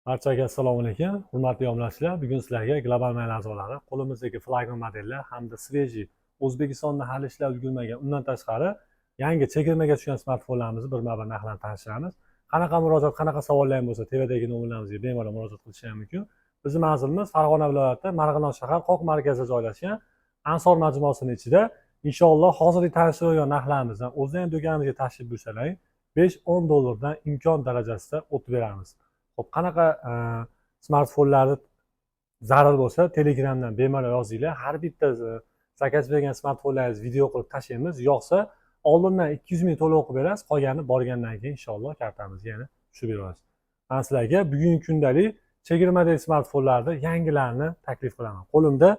Barchaga assalomu alaykum, hurmatli obunachilar. Bugun sizlarga Global Mail a'zolari qo'limizdagi flagman modellar hamda свежий, O'zbekistonda hali ishlab ulgurmagan, undan tashqari yangi chegirmaga tushgan smartfonlarimizni birma-bir narxlarini tanishtiramiz. Qanaqa murojaat, qanaqa savollar ham bo'lsa, TVdagi nomerlarimizga bemalol murojaat qilishi ham mumkin. Bizni manzilimiz Farg'ona viloyati, Marg'ilon shahar, Qoq markazida joylashgan Ansor majmuasini ichida. Inshaalloh, hozirgi tanishtirgan narxlarimizdan o'zini ham do'konimizga tashrif buyursalaring, 5-10 dollardan imkon darajasida o'tib beramiz. Ho'p, qanaqa smartfonlarni zarur bo'lsa, Telegramdan bemalol yozinglar. Har bitta заказ bergan smartfonlaringizni video qilib tashlaymiz. Yoqsa, oldindan 200 000 to'lov qilib berasiz, qolganini borgandan keyin, inshaalloh, kartamizga yana tushirib beramiz. Man sizlarga bugungi kundalik chegirmadagi smartfonlarni yangilarini taklif qilaman. Qo'limda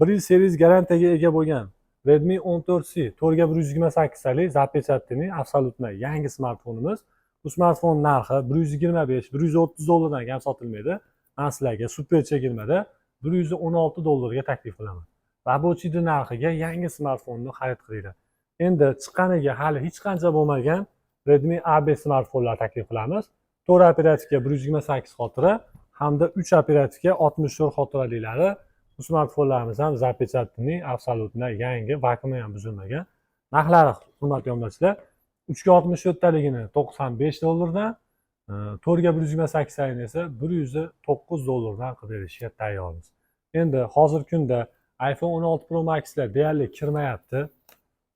1 yil servis garantiyaga ega bo'lgan Redmi 14C 4ga 128talik запечатанный, абсолютно yangi smartfonimiz. Bu smartfon narxi 125, 130 dollardan kam sotilmaydi. Man sizlarga super chegirmada 116 dollarga taklif qilaman. Рабочий ni narxiga yangi smartfonni xarid qilinglar. Endi chiqqaniga hali hech qancha bo'lmagan Redmi A5 smartfonlar taklif qilamiz. To'rt оперативка, 128 xotira hamda uch оперативка, 64 xotiralilari. Bu smartfonlarimiz ham запечатанный, абсолютно yangi, vakumi ham buzilmagan. Narxlari, hurmatli obunachilar, 3ga 64taligini 95 dollardan, 4ga 128taligini esa 109 dollardan qilib berishga tayyormiz. Endi hozirgi kunda iPhone 16 Pro Maxlar deyarli kirmayapti,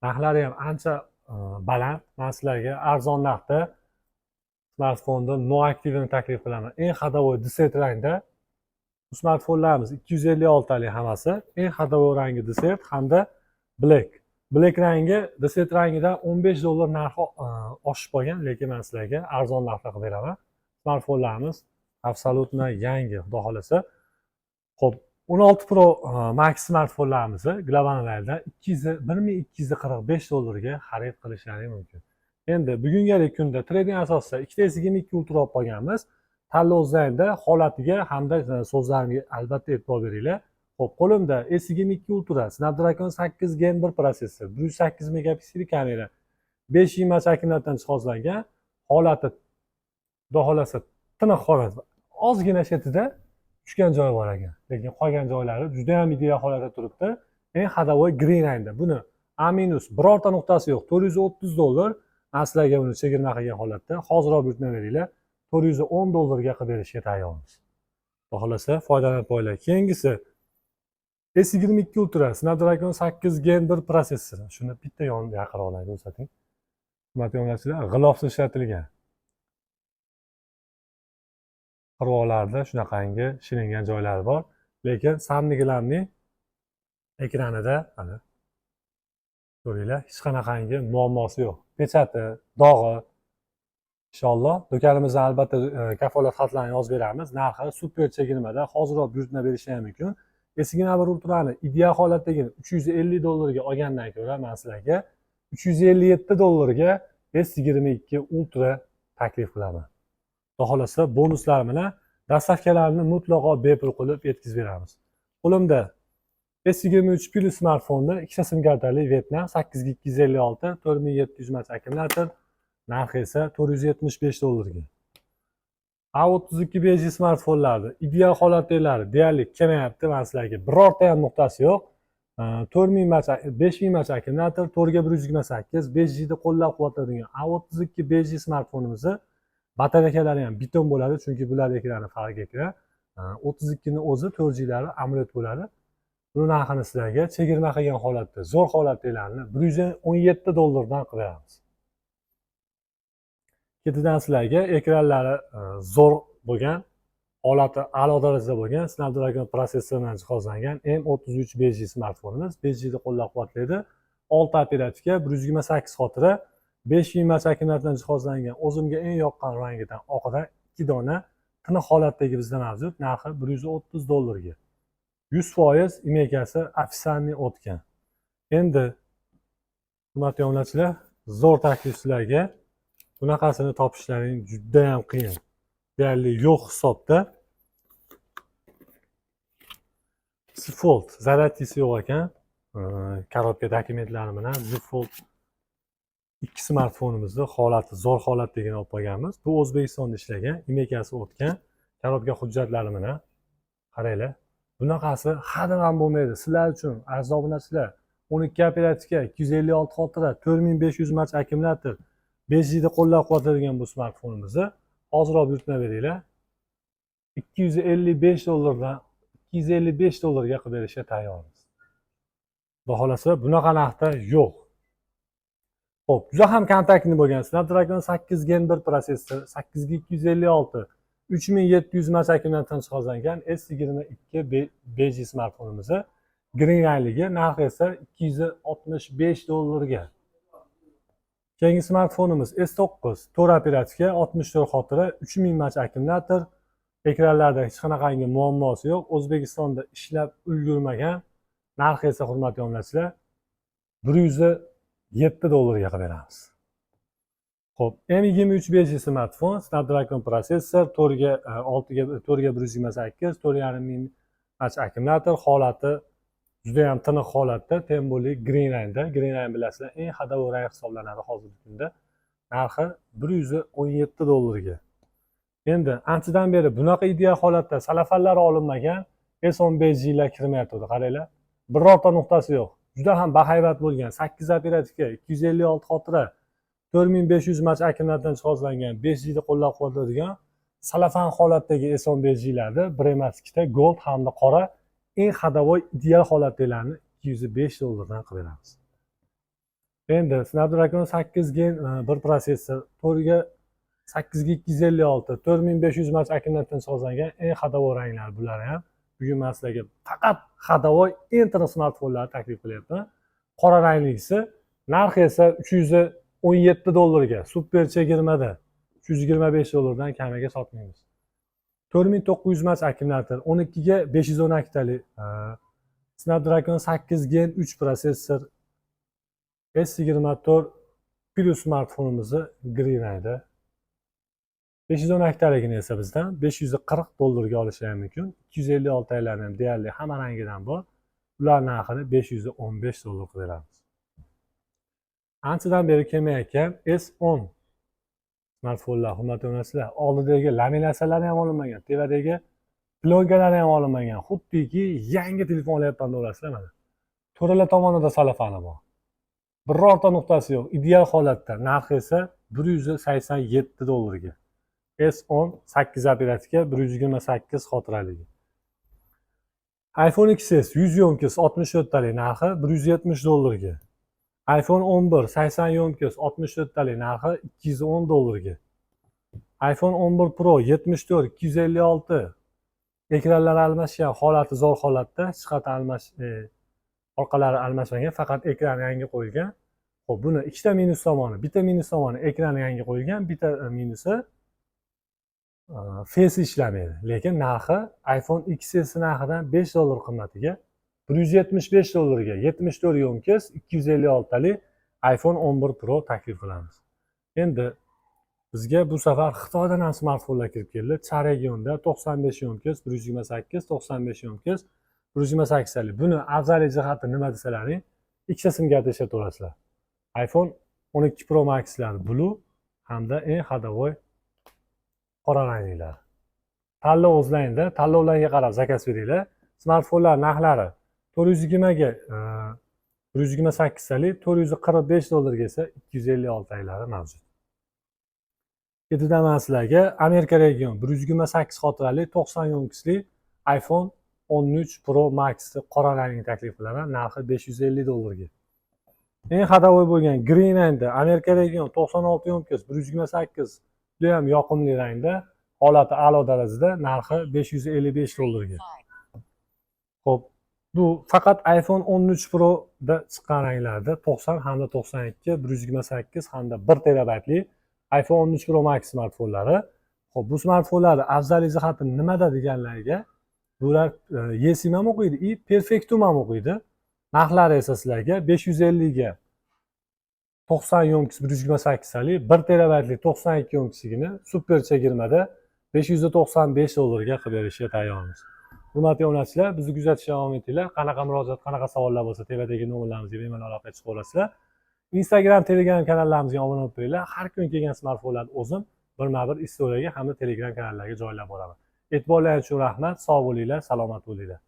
narxlari ham ancha baland. Man sizlarga arzon narxda smartfonni но aktivini taklif qilaman. Eng ходовой desert rangda bu smartfonlarimiz, 256talik hammasi. Eng ходовой rangi desert hamda black. Black rangi desert rangidan 15 dollar narxi oshib qolgan, lekin man sizlarga arzon narxda qilib beraman. Smartfonlarimiz абсолютно yangi, xudo xohlasa. Ho'p, 16 Pro Max smartfonlarimizni Global Mobile'da 1245 dollarga xarid qilishlari mumkin. Endi bugungalik kunda trade-in asosida ikkita S22 Ultra olib qolganmiz. Tanlov zaynda holatiga hamda so'zlarimga albatta e'tibor beringlar. Ho'p, qo'limda S22 Ultra, Snapdragon 8 Gen 1 protsessor, 108 megapikselli kamera, 5 mAh akkumulyatordan jihozlangan. Holati, xudo xohlasa, tiniq holat. Ozgina chetida tushgan joyi bor ekan, lekin qolgan joylari juda ham ideal holatda turibdi. Eng ходовой green rangda. Buni A minus birorta nuqtasi yo'q, 430 dollar. Man sizlarga buni chegirma qilgan holatda hoziroq buyurtma beringlar, 410 dollarga qilib berishga tayyormiz. Xudo xohlasa, foydalanib qo'yinglar. Keyingisi S22 Ultra, Snapdragon 8 Gen 1 protsessori. Shuni bitta yonida yaqinroqdan ko'rsating, hurmatli obunachilar. G'ilofsiz ishlatilgan, qirg'oqlarida shunaqangi shilingan joylari bor, lekin самый главный ekranida, mana, ko'ringlar, hech qanaqangi muammosi yo'q, печать i, dog'i. Inshaalloh, do'konimizdan albatta kafolat xatlarini yozib beramiz. Narxi super chegirmada, hoziroq buyurtma berishi ham mumkin. S21 Ultrani ideal holatdagini 350 dollarga olgandan ko'ra, man sizlarga 357 dollarga S22 Ultra taklif qilaman. Xudo xohlasa, bonuslar bilan доставка larni mutlaqo bepul qilib yetkazib beramiz. Qo'limda S23 Plus smartfonni, ikkita sim kartali, Vyetnam, 8ga 256, 4700 mAh akkumulyator, narxi esa 475 dollarga. A32 5G smartfonlarni ideal holatdagilari deyarli kelmayapti. Man sizlarga birorta ham nuqtasi yo'q, 4000 mAh, 5000 mAh akkumulyator, 4ga 128, 5Gni qo'llab quvvatlaydigan A32 5G smartfonimizni batarekalari ham beton bo'ladi, chunki bular ekrani farq ekran 32ni o'zi 4Glari AMOLED bo'ladi. Buni narxini sizlarga chegirma qilgan holatda zo'r holatdagilarni 117 dollardan qilib beramiz. Ketidan sizlarga ekranlari zo'r bo'lgan, holati a'lo darajada bo'lgan, Snapdragon protsessor bilan jihozlangan M33 5G smartfonimiz 5Gni qo'llab quvvatlaydi. 6 оперативка, 128 xotira, 5000 mAh akkumulyator bilan jihozlangan. O'zimga eng yoqqan rangidan, oqidan ikki dona tiniq holatdagi bizda mavjud. Narxi 130 dollarga, 100% IMEIsi официальный o'tgan. Endi, hurmatli obunachilar, zo'r taklif sizlarga. Bunaqasini topishlaring judayam qiyin, deyarli yo'q hisobda. Z Fold zaryadkasi yo'q ekan. Коробка dokumentlari bilan Z Fold 2 smartfonimizni holati zo'r holatdagini olib qolganmiz. Bu O'zbekistonda ishlagan, IMEIsi o'tgan. Коробка hujjatlari mana. Qaranglar. Bunaqasi hadeb ham bo'lmaydi. Sizlar uchun, aziz obunachilar, 12 оперативка, 256 xotira, 4500 mAh akkumulyator, 5G ni qo'llab-quvvatlaydigan bu smartfonimizni hoziroq buyurtma beringlar. 255 dollardan 255 dollarga qilib berishga tayyormiz. Xudo xohlasa, bunaqa narxda yo'q. Xo'p, juda ham контактный bo'lgan Snapdragon 8 Gen 1 protsessor, 8 ga 256, 3700 mAh akkumulyatordan jihozlangan S22 5G smartfonimizni green rangligi, narxi esa 265 dollarga. Keyingi smartfonimiz S9, 4 оперативка, 64 xotira, 3000 mAh akkumulyator, ekranlarda hech qanaqangi muammosi yo'q, O'zbekistonda ishlab ulgurmagan, narxi esa, hurmatli obunachilar, 107 dollarga qilib beramiz. Xo'p, M23 5G smartfon, Snapdragon protsessor, 4 ga 6 ga 4 ga 128, 4,5 ming mAh akkumulyator, holati juda ham tiniq holatda, тем более green rangda. Green rang, bilasizlar, eng ходовой rang hisoblanadi hozirgi kunda. Narxi 117 dollarga. Endi anchadan beri bunaqa ideal holatda, salafanlari olinmagan S15 Glar kirmayotgandi, qaranglar. Birorta nuqtasi yo'q. Juda ham bahaybat bo'lgan 8 оперативка, 256 xotira, 4500 mAh akkumulyatordan jihozlangan, 5G ni qo'llab-quvvatlaydigan salafan holatdagi S15 Glarni bir emas, ikkita gold hamda qora, eng ходовой ideal holatdagilarni 205 dollardan qilib beramiz. Endi Snapdragon 8 Gen 1 protsessor, 4 ga 8 ga 256, 4500 mAh akkumulyatordan jihozlangan eng ходовой ranglar bular ham. Bugun man sizlarga faqat ходовой eng tiniq smartfonlarni taklif qilyapman. Qora rangligisi, narxi esa 317 dollarga, super chegirmada 325 dollardan kamiga sotmaymiz. 4900 mAh akkumulyator, 12 ga 512 talik Snapdragon 8 Gen 3 protsessor, S24 Plus smartfonimizni green rangda, 512 taligini esa bizdan 540 dollarga olishi ham mumkin. 256 taliklarni ham deyarli hamma rangidan bor. Ular narxini 515 dollar qilib beramiz. Anchadan beri kelmayotgan S10 smartfonlar, hurmatli obunachilar, oldidagi laminatsiyalari ham olinmagan, tepadagi plyonkalari ham olinmagan. Xuddiki yangi telefon olyapman deyaverasizlar mana. To'rala tomonida salafani bor. Birorta nuqtasi yo'q, ideal holatda. Narxi esa 187 dollarga. S10, 8 оперативка, 128 xotiraligi. iPhone XS 100 ёмкость 64 talik, narxi 170 dollarga. iPhone 11 80 ёмкость 64 talik, narxi 210 dollarga. iPhone 11 Pro 74 256, ekranlari almashgan, holati zo'r holatda, hech qayerda orqalari almashmagan, faqat ekran yangi qo'yilgan. Xo'p, buni ikkita minus tomoni, bitta minus tomoni ekrani yangi qo'yilgan, bitta minusi Face ishlamaydi. Lekin narxi iPhone XS narxidan 5 dollar qimmatiga, 175 dollarga 74 ёмкость 256 talik iPhone 11 Pro taklif qilamiz. Endi bizga bu safar Xitoydan ham smartfonlar kirib keldi. Cha regionda 95 ёмкость 128, 95 ёмкость 128 talik. Buni afzallik jihati nima desalaring, ikkita sim karta ishlataverasizlar. iPhone 12 Pro Maxlar blue hamda eng ходовой qora rangliklar. Tanlov o'zlaringda, tanlovlarga qarab заказ beringlar. Smartfonlar narxlari 420 ga 128 talik, 445 dollarga esa 256 taliklari mavjud. Ketidan sizlarga Amerika region 128 xotirali 90 ёмкость li iPhone 13 Pro Max qora rangini taklif qilaman. Narxi 550 dollarga. Eng ходовой bo'lgan green rangda Amerika region 96 ёмкость 128, juda ham yoqimli rangda, holati a'lo darajada, narxi 555 dollarga. Xo'p, bu faqat iPhone 13 Proda chiqqan ranglarda 90 hamda 92, 128 hamda 1 terabaytli iPhone 13 Pro Max smartfonlari. Xo'p, bu smartfonlarni afzallik jihati nimada deganlarga, bular eSIM ham o'qiydi и Perfectum ham o'qiydi. Narxlari esa sizlarga 550 ga 90 ёмкость 128 talik, 1 terabaytli 92 ёмкость ligini super chegirmada 595 dollarga qilib berishga tayyormiz. Hurmatli obunachilar, bizni kuzatishda davom etinglar. Qanaqa murojaat, qanaqa savollar bo'lsa, tepadagi nomerlarimizga bemalol aloqaga chiqaverasizlar. Instagram, Telegram kanallarimizga obuna bo'lib turinglar. Har kun kelgan smartfonlarni o'zim birma-bir istoriyaga hamda Telegram kanallarga joylab boraman. E'tiborlaringiz uchun rahmat. Sog' bo'linglar, salomat bo'linglar.